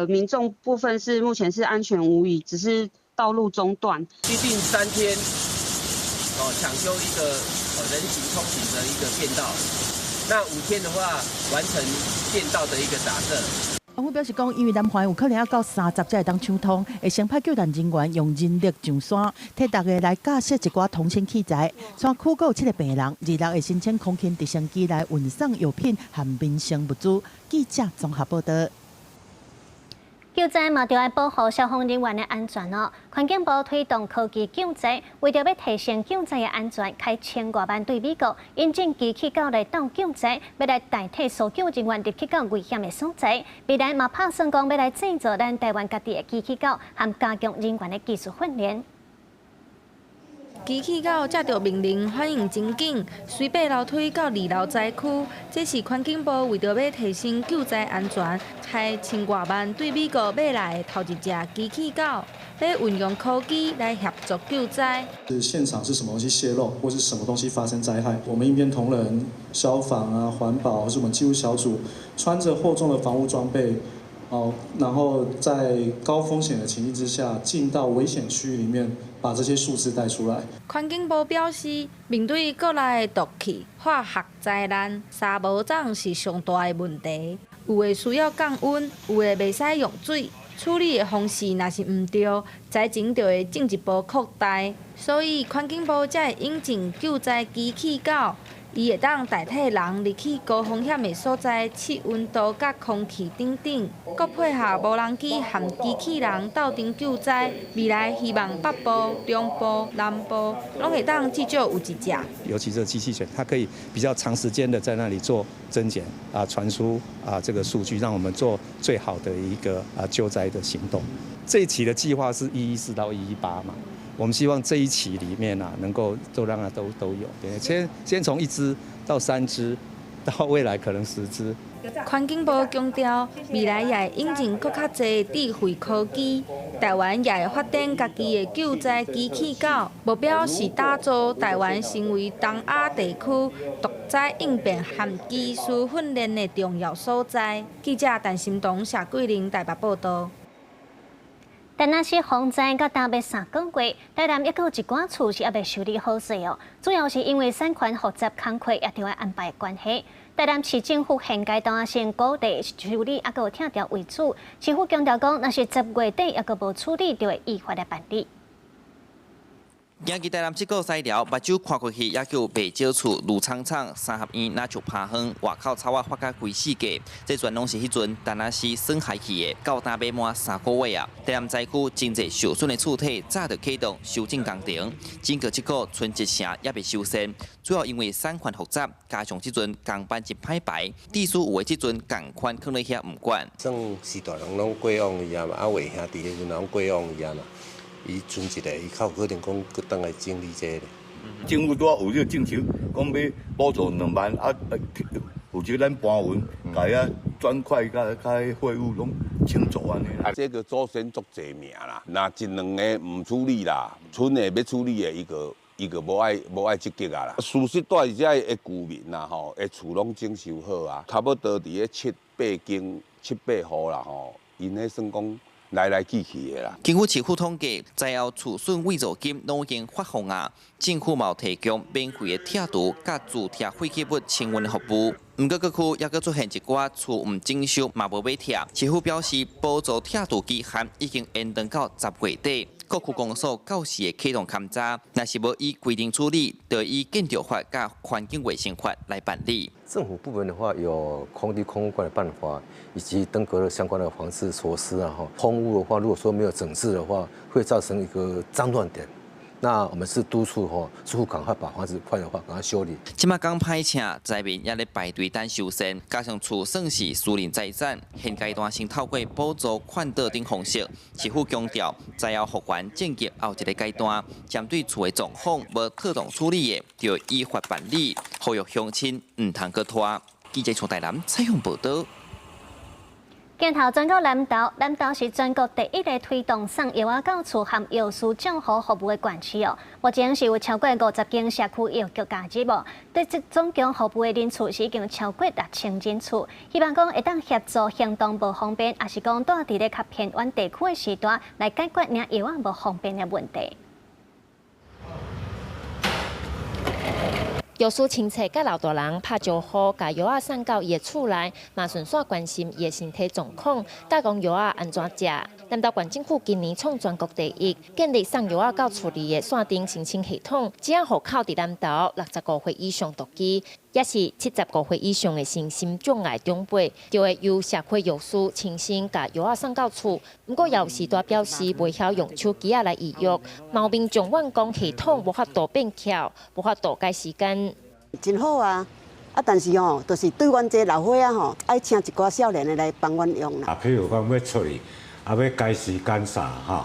民眾部分是目前是安全無虞，只是道路中斷。預定3天，哦，搶修一個人行通行的一個便道。那5天的話，完成便道的一個打設。政府表示講，因為南環有可能要到30才會當搶通，會先派救難人員用人力上山，替大家來架設一寡通訊器材。山區閣有七个病人，26會申請空勤直升機來運送藥品和民生物資。記者綜合報道。救災嘛，著愛保護消防人員的安全哦。環境部推動科技救災，為著欲提升救災的安全，開千外萬對美國引進機器狗來鬥救災，欲來代替搜救人員入去到危險的所在。未來嘛拍算講欲來製造咱台灣家己的機器狗，和加強人員的技術訓練。機器狗接著命令，反應真緊，隨爬樓梯到二樓災區。這是環境部為著欲提升救災安全，開千外萬對美國買來的頭一隻機器狗，欲運用科技來協助救災。是現場是什麼東西洩漏，或是什麼東西發生災害？我們應變同仁、消防啊、環保，或是我們技術小組，穿着厚重的防護裝備，哦，然後在高風險的情境之下，進到危險區域裡面，把這些數字帶出來。環境部表示，面對國內的毒氣、化學災難，三無總是上大的問題。有的需要降溫，有的袂使用水，處理的方式若是毋對，災情就會進一步擴大。所以環境部才會引進救災機器狗。伊會當代替人入去高風險的所在測溫度佮空氣等等，閣配合無人機和機器人鬥陣救災。未來希望北部、中部、南部攏會當至少有一隻。尤其這機器犬，它可以比較長時間的在那裡做偵檢啊、傳輸啊這個數據，讓我們做最好的一個啊救災的行動。這一期的計劃是114到118嘛。我們希望這一期裡面啊，能夠都讓它都有，對，先從一隻到三隻，到未來可能10隻。環境部強調，未來也會引進閣較濟智慧科技，台灣也會發展家己的救災機器狗，目標是打造台灣成為東亞地區毒災應變和技術訓練的重要所在。記者陳心彤、謝桂玲台北報導。但若是洪災到今欲3個月，台南猶閣有一寡厝是猶未修理好勢哦。主要是因為產權複雜，工課也著愛安排的關係。台南市政府現階段先鼓勵修理，猶閣有拆掉為主。市府強調講，若是10月底猶閣無處理，就會依法來辦理。行去台南這個西寮，目睭看過去，猶閣有袂少厝，攄氅氅，三合院若像趴荒，外口草仔發甲規世界，這全攏是彼陣陳阿時損害去的。到今欲滿3個月啊，台南災區真濟受損的厝體早就啟動修整工程，整個這個春節城猶未修繕，主要因為產權複雜，加上這陣工班真歹排，地主有的這陣仝款囥咧遐毋管。算時大人攏過往伊啊嘛，啊話兄弟彼陣攏過往伊啊嘛。伊剩一個，伊較有可能講閣轉來整理這個。政府拄仔有這個政策，講欲補助2萬，啊，負責咱搬運，共遐磚塊佮佮廢物攏清除按呢。啊，這個祖先足濟名啦，若一兩个毋處理啦，村的欲處理的，伊個無愛積極啊啦。事實住佇遮的居民啦吼，的厝攏整修好啊，差不多佇咧七八間、七八戶啦吼，𪜶彼算講來來去去的啦。根據市府統計，災後厝損慰助金攏已經發放啊，政府嘛有提供免費的拆除佮自拆廢棄物清運的服務。毋過各區猶閣出現一寡厝毋整修嘛無欲拆，市府表示補助拆除期限已經延長到10月底，各區公所到時會啟動勘查，若是無依規定處理，就以建築法佮環境衛生法來辦理。政府部門的話，有空地空污管的辦法，以及登革熱相關的防治措施啊。哈，空污的話，如果說沒有整治的話，會造成一個髒亂點。那我們是督促吼，住戶趕快把房子壞的話，趕快修理。這馬講歹請，災民也咧排隊等修繕，加上厝算是私人財產，現階段先透過補助勸導等方式，市府強調災後復原進入後一個階段，針對厝的狀況無妥當處理的，就依法辦理，呼籲鄉親毋通閣拖。記者從台南採訪報導。鏡頭轉到南投，南投是全國第一个推動送藥仔到厝和藥師照護服務的縣市哦。目前是有超過50間社區藥局加入哦。對這總共服務的人次是已經超過6000人次。希望講會當協助行動無方便，抑是講住佇咧較偏遠地區的時段，來解決領藥仔無方便的問題。藥師親切佮老大人拍招呼，共藥仔送到伊的厝內，嘛順紲關心伊的身體狀況，教講藥仔按怎食。南投縣政府今年創全國第一，建立送藥仔到厝裡的線頂申請系統，只要戶口佇南投65歲以上就可。也是75歲以上的身心障礙長輩，就會由社區藥師親身共藥仔送到厝。毋過藥師都表示袂曉用手機仔來預約，嘛民眾怨講系統無法度變巧，無法度改時間。真好啊！啊，但是吼，就是對阮這老歲仔吼，愛請一寡少年的來幫阮用啦。啊，譬如講欲出去，啊，欲改時間啥吼，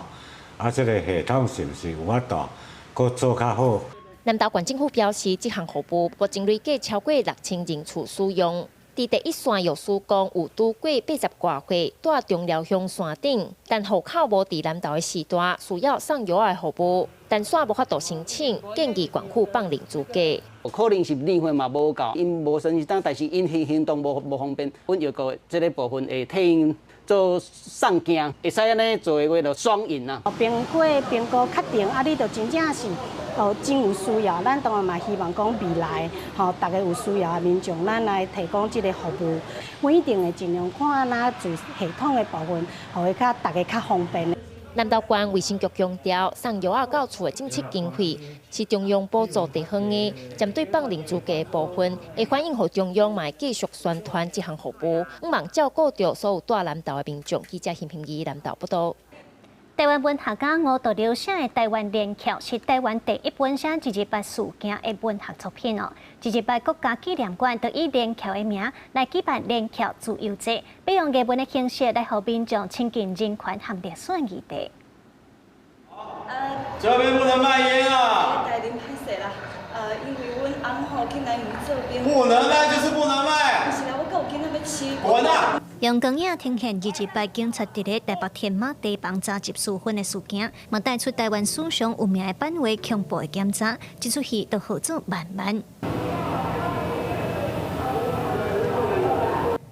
啊，這个系統是毋是有法度閣做較好？南投縣政府表示，這項服務目前累計超過6000人次使用。佇第一線藥師講，有拄過80外歲，住中寮鄉山頂，但戶口無佇南投的時代，需要送藥的服務，但煞無法度申請，建議縣府放任資格。可能是年歲嘛無夠，𪜶無申請，但是𪜶行動無方便，阮藥局這个部分會替𪜶做送件，會使按呢做的話就雙贏啊。評估評估確定，啊，你就真正是哦真有需要，咱當然嘛希望講未來吼，逐个有需要的民眾，咱來提供這个服務，阮一定會盡量看按怎做系統的部分，予伊較逐个較方便。南投縣衛生局強調，送藥仔到厝的政策經費是中央補助地方的，針對放任資格的部分，會反映予中央嘛會繼續宣傳這項服務，向望照顧著所有蹛南投的民眾。記者邢平儀南投報導。台灣文學家吳濁流寫的《台灣連翹》是台灣第一本寫二二八事件的文學作品哦。二二八國家紀念館就以連翹的名來舉辦連翹自由節，欲用藝文的形式來予民眾親近人權和歷史的議題。這邊不能賣菸啊！因為阮翁吼竟然做兵。不能賣就是不能賣。毋是啦，我閣有囡仔欲飼。滾啊！用光影呈現二二八警察佇咧台北天馬堤防查緝私分的事件，嘛帶出台灣史上有名的版畫恐怖的檢查，這齣戲都號做萬萬。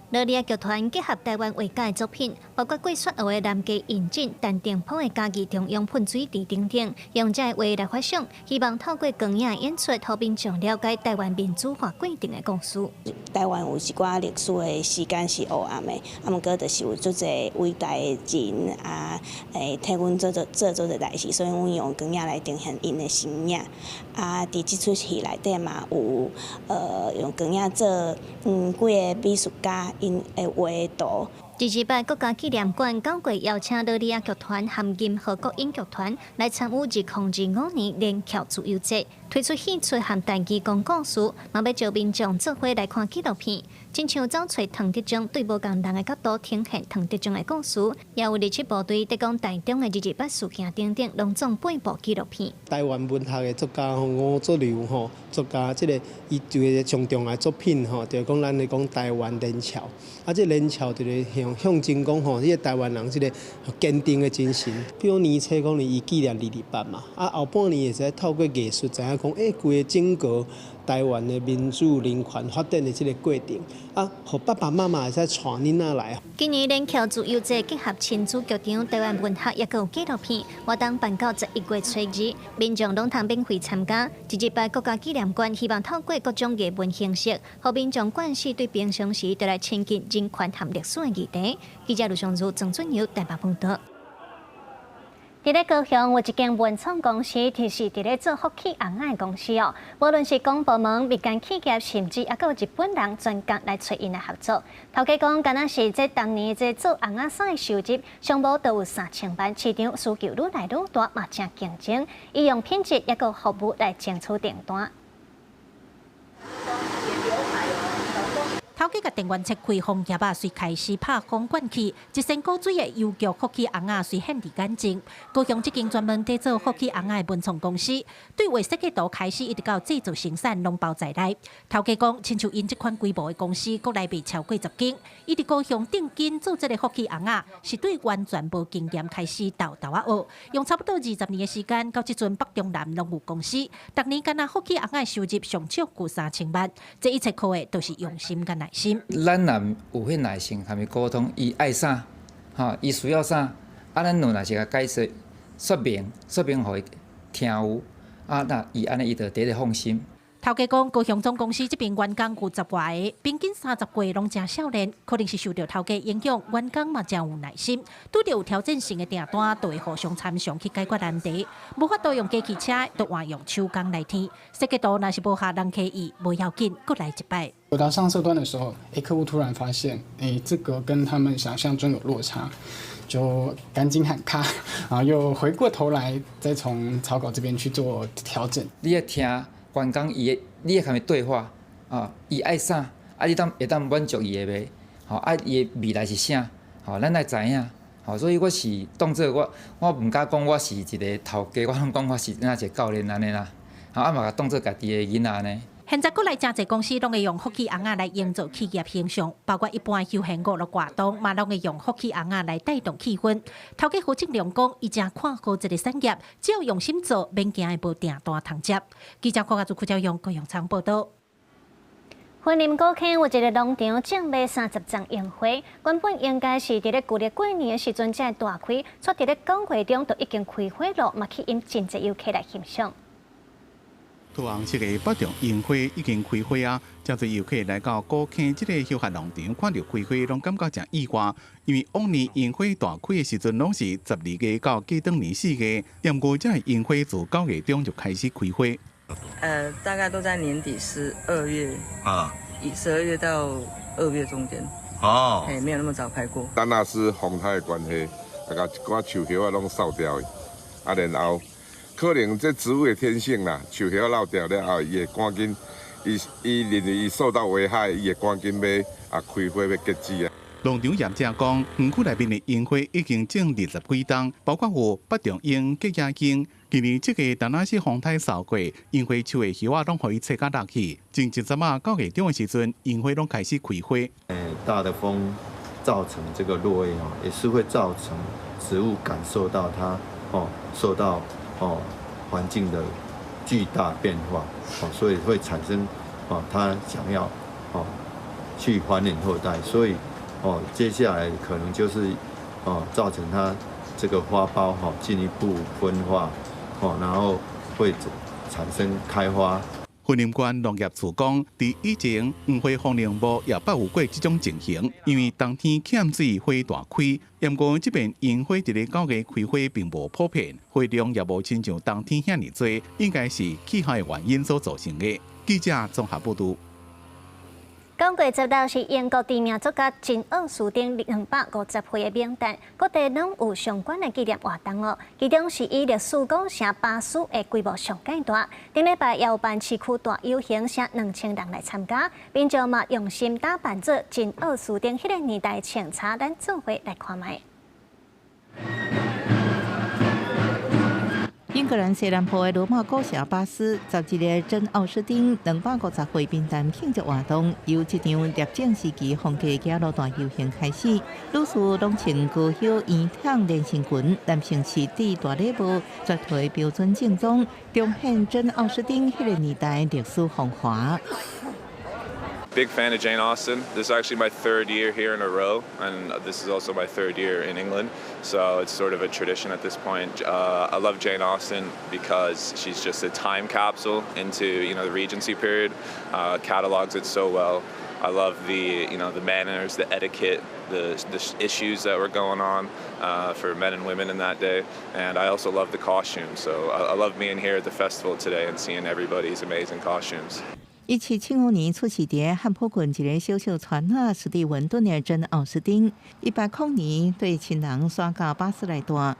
蘆里仔劇團結合台灣畫家的作品，包括過雪鰲的南家引進、陳定甫的嘉義中央噴水池等等，用這个畫來發想，希望透過光影演出，予民眾了解台灣民主化過程的故事。台灣有一寡歷史的時間是黑暗的，啊，毋過就是有足濟偉大的人啊，會替阮做做做足濟代誌，所以阮用光影來呈現𪜶的身影。啊，佇這齣戲內底嘛有，用光影做幾个美術家𪜶的畫圖。二二八國家紀念館九月邀請蘆里仔劇團和銀河國影劇團來參與2025年連翹自由節，推出戲出和台語講故事，嘛欲招民眾做伙來看紀錄片，親像走揣唐德宗對無仝人的角度呈現唐德宗的故事，也有二七部隊佇講台中的二二八事件等等，攏總八部紀錄片。台灣文學的作家吼吳濁流吼作家，這个伊一个上重要的作品吼，就是講咱咧講台灣連翹，啊，這連翹就是向徵講吼，這个台灣人這个堅定的精神。比如年初講伊紀念二二八嘛，啊後半年會使透過藝術知影講，規个整個台灣的民主人權發展的這个過程，啊，予爸爸媽媽會使帶囡仔來。今年連翹自由節結合親子劇場、台灣文學，抑閣有紀錄片，活動辦到11月初二，民眾攏通免費參加。二二八國家紀念館希望透過各種藝文形式，予民眾慣勢對平常時就來親近人權和歷史的議題。記者盧尚如、曾俊友台北報導。佇咧高雄有一間文創公司，其實佇咧做福氣尪仔的公司哦。無論是公部門、民間企業，甚至抑閣有日本人專工來揣𪜶來合作。頭家講，敢若是這當年這做尪仔衫的收入，上無都有3000萬，市場需求愈來愈大，嘛誠競爭。伊用品質抑閣服務來爭取訂單。頭家共電源切開，風葉仔隨開始拍風灌去，一身古錐的郵局福氣尪仔隨現佇眼前。高雄這間專門製作福氣尪仔的文創公司，對畫設計圖開始，一直到製作生產，攏包在內。頭家講，親像𪜶這款規模的公司，國內袂超過10間。伊佇高雄定金做這个福氣尪仔，是對完全無經驗開始沓沓仔學，用差不多20年的時間，到這陣北中南攏有公司。逐年干焦福氣尪仔收入上少有3000萬，這一切靠的都是用心佮耐心。咱若有彼耐心，佮伊溝通，伊愛啥，吼，伊需要啥，啊，咱有若是共解釋說明，說明予伊聽有，啊，那伊按呢，伊就第一放心。頭家講，高雄總公司這邊員工有十外個，平均30歲，攏誠少年，可能是受著頭家影響，員工嘛誠有耐心，拄著有挑戰性的訂單，就會互相參詳去解決難題。無法度用機器車，就換用手工來添。設計圖若是無合人客意，無要緊，閣來一擺。我到上色段的時候，欸，客戶突然發現，欸，這個跟他們想象中有落差，就趕緊喊卡，然後又回過頭來再從草稿這邊去做調整。你愛聽員工伊的，你愛共伊對話，啊，伊愛啥，啊，你當會當滿足伊的袂？吼，啊，伊的未來是啥？吼，咱愛知影。吼，所以我是當做我，我毋敢講我是一个頭家，我攏講我是若一个教練按呢啦。吼，啊嘛共當做家己的囡仔按呢。現在國內誠濟公司攏會用福氣尪仔來營造企業形象，包括一般休閒娛樂活動嘛，攏會用福氣尪仔來帶動氣氛。頭家胡正良講，伊誠看好這个產業，只要用心做，免驚會無訂單通接。記者郭家祖、柯昭勇、高永昌報道。雲林古坑有一个農場種賣30叢櫻花，原本應該是佇咧舊曆過年的時陣才會大開，卻佇咧九月中就已經開花囉，嘛吸引真濟遊客來欣賞。桃紅色的八重櫻花已經開花啊！誠濟遊客來到古坑這个休閒農場，看著開花，攏感覺誠意外。因為往年櫻花大開的時陣，攏是12月到過轉年4月，毋過這个櫻花自9月中就開始開花。大概都在年底十二月啊，12月到2月中間。哦，哎，沒有那麼早開過。達納斯風颱的關係，啊，共一寡樹葉仔攏掃掉去，啊，然後。可能這植物的天性啦，樹葉落掉了後，伊會趕緊，伊伊認為伊受到危害，伊會趕緊欲啊開花欲結籽啊。農場業者講，園區內面的櫻花已經種20幾冬，包括有八重櫻、吉野櫻。今年這个達納斯風颱掃過，櫻花樹的葉仔攏予伊切甲落去。前一陣仔9月中的時陣，櫻花攏開始開花。大的風造成這個落葉哦，也是會造成植物感受到它哦受到哦環境的巨大變化哦，所以會產生哦，它想要哦去繁衍後代，所以哦接下來可能就是哦造成它這個花苞哈進一步分化哦，然後會產生開花。雲林縣農業處講，佇以前黃花風鈴木也捌有過這種情形，因為冬天欠水，花大開。毋過這邊櫻花佇咧9月開花並無普遍，花量也無親像冬天遐爾濟，應該是氣候的原因所造成的。記者綜合報導。9月16是英國知名作家珍奧斯汀250歲的冥誕，各地攏有相關的紀念活動哦。其中是以歷史古城巴斯的規模上蓋大，頂禮拜也有辦市區大遊行，請2000人來參加，民眾嘛用心打扮做珍奧斯汀彼个年代穿插，咱做伙來看覓。英格蘭西南部的羅馬古城巴斯，11日珍奧斯汀250歲冥誕慶祝活動，由一場聶政時期風格走路大遊行開始。女士攏穿高胸圓筒連身裙，男性是戴大禮帽，絕對標準正裝，彰顯珍奧斯汀彼個年代歷史風華。 Big fan of Jane Austen. This is actually my third year here in a row, and this is also my third year in England. So it's sort of a tradition at this point. I love Jane Austen because she's just a time capsule into the Regency period. Catalogs it so well. I love the you know the manners, the etiquette, the issues that were going on for men and women in that day, and I also love the costumes. So I love being here at the festival today and seeing everybody's amazing costumes. 1775年出世佇漢普郡一个小小村仔史蒂文頓的珍奧斯汀，1800年綴親人徙到巴斯來蹛。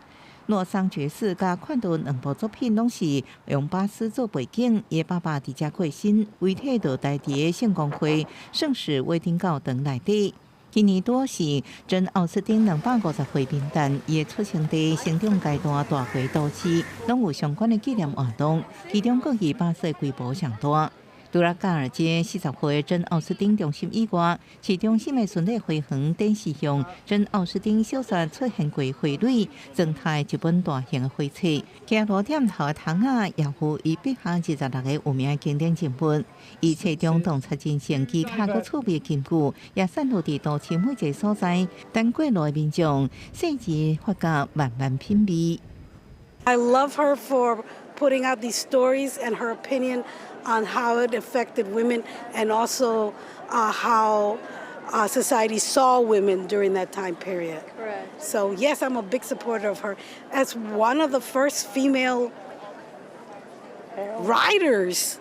洛桑爵士佮看到兩部作品攏是用巴斯做背景，伊的爸爸佇遮過身，遺體就待佇聖公會聖史威丁教堂內底。今年拄是珍奧斯汀250歲冥誕，伊的出生地、成長階段、大回都市，攏有相關的紀念活動，其中閣以巴斯規模上大。除了加爾街40號的珍奧斯汀中心以外，市中心的巡禮花園展示向珍奧斯汀小說出現過花蕊，裝台一本大型的繪冊。行路點頭的窗仔也有伊筆下26個有名的經典人物。伊冊中洞察人生技巧閣趣味金句，也散落佇都市每一个所在，等過路的民眾細緻發覺慢慢品味。 I love her for putting out these stories and her opinion On how it affected women and also how society saw women during that time period. Correct. So, yes, I'm a big supporter of her. As one of the first female writers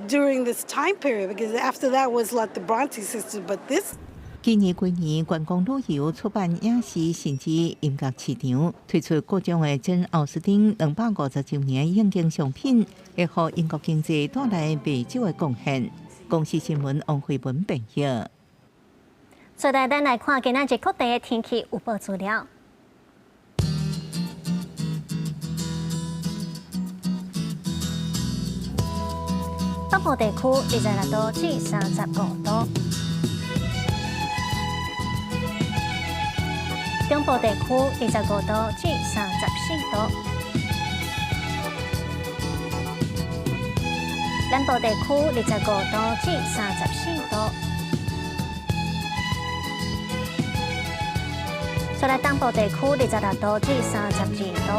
during this time period, because after that was like the Bronte sisters, but this 今年規年觀光旅遊出版影視甚至音樂市場推出各種的簡奧斯汀250週年應景商品，會予英國經濟帶來袂少的貢獻。公視新聞王慧文編譯。再來，咱來看今仔日各地的天氣預報資料。北部地區26度至35度。中部地區25度至34度，南部地區25度至34度，再來東部地區26度至32度，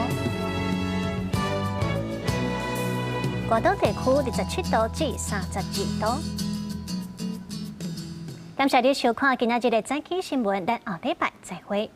外島地區27度至32度。感謝你收看今仔日的早起新聞，咱後禮拜再會。